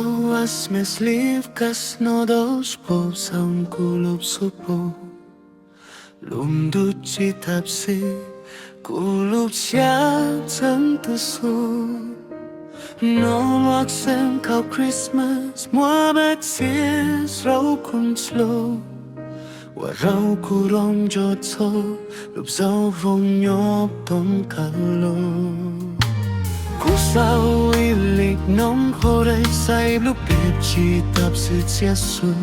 As me sliv kas no dos pos sam kuv lub suab pos, lub ntuj tsis tag xwb, kuv lub siab txheeb twg xub. No luag xeem khaus Christmas muab peb txias rau kuv ntsuj, ua rau kuv rov nco txog lub zaub voog nyob tom kaw lug. Kuv xav ua ib leeg noob hauv dej xaiv lub peb tsis tag xwb txiaj xwm.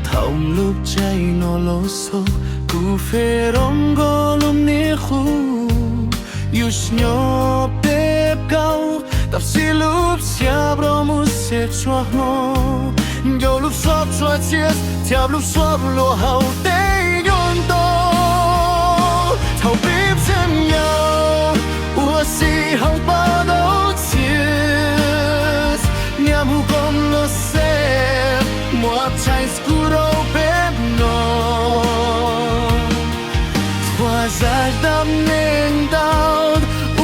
Thaum lub caij no los xaus kuv fe rov nkaus lub niag qub, yus nyob peb kaum, tab sis lub siab rov mus xeeb tshua hmo. Nco lub suab tshua txias thiab lub suab luag hauv tej nyob ntau. Thaum pib xeeb yau ua si hauv pab tau txias, niam mus koom luag xeeb muab tshais kuv rau peb no. Qhua zaj dab neeg ntau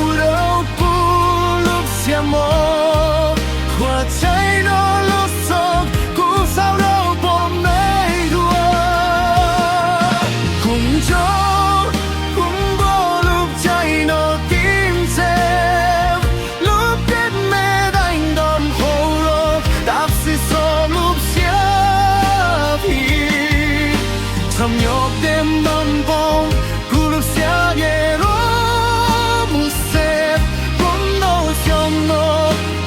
ua rau kuv lub siab mob, qhua tshais no los xaus kuv xav rau pom me dua. Kuv nco, kuv nco lub caij no tib ntxeev, lub peb me dais ntom hauv los tab sis txog lub siab phim. Txhom nyob tej npam npoo, kuv lub siab yeej rov mus xeeb, kuv ntaus xyoo no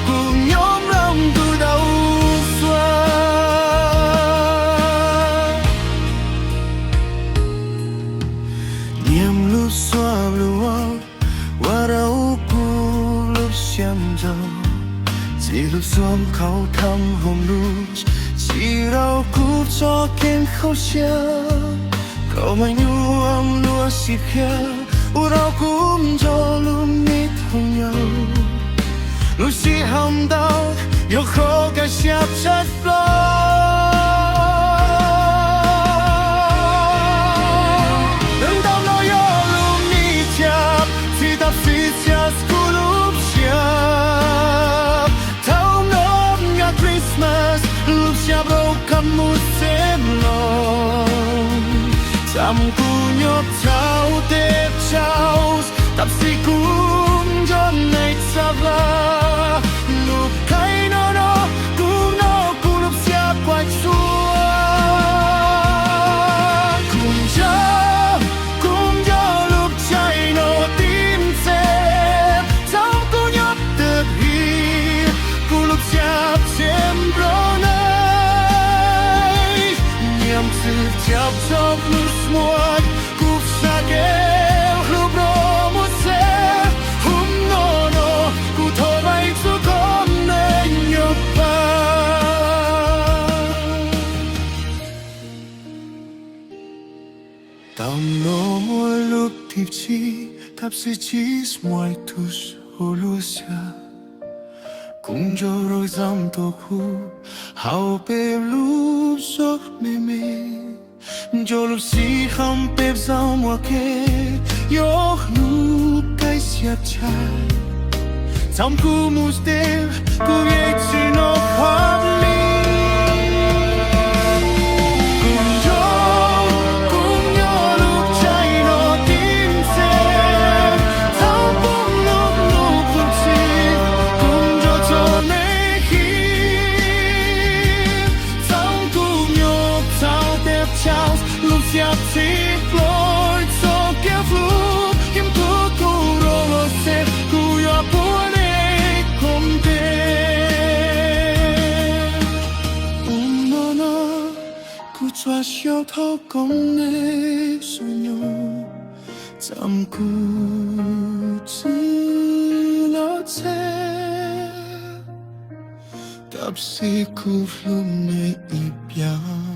kuv nyob nrog tus tau xuab. Niam lub suab luag ua rau kuv lub siab ntxhov, txiv lub suab khaus tham hoom lug, tsis rau kuv tso kev khaub siab. Kaum me nyuam luag sib qhia ua rau kuv nco lub me thaum yau, lub sij hawm ntau yog qhov kaj siab tshaj plaws. Ntau no yog lub me cab txiv tab sis txias kuv lub siab. Thaum no nyob Christmas lub siab rov qab mus xeeb los, txam kuv nyob txhaum tej tsaus tab sis kuv nco neej txav vas. Lub caij no no kuv no kuv lub siab kuaj txhua. Kuv nco, kuv nco lub caij no tib ntxeev, txaus kuv nyob twb hib kuv lub siab tshem nrog neeg. Niam txwv cab txog lub muaj kuv xav kev hlub rov mus xeeb. Hub no no kuv thov Vajtswv kom neeg nyob pab. Tau no muaj lub thib tsib tab sis tsis muaj tus hauv lub siab. Kuv nco rau zaj tom qub hauv peb lub zog me me, nco lub sij hawm peb zaum ua ke, yog hnub kaj siab tshaj. Txham kuv mus xeeb, kuv yeej tsis hnov qhov li. Kuv nco, kuv nco lub caij no tib ntxeev, thaum poob lub ntuj qub txhij, kuv nco txog neeg hib. Txaus kuv nyob txhaum tej tsaus, lub siab txhij plooj txoj kev hlub, yeej tuav kuv rov los xeeb, kuv yuav pub neeg koom tes. Ub no no kuv tsuas xyaum thaum koom neeg su nyob, txam kuv txwv los txheb, tab sis kuv hlub neeg ib yam.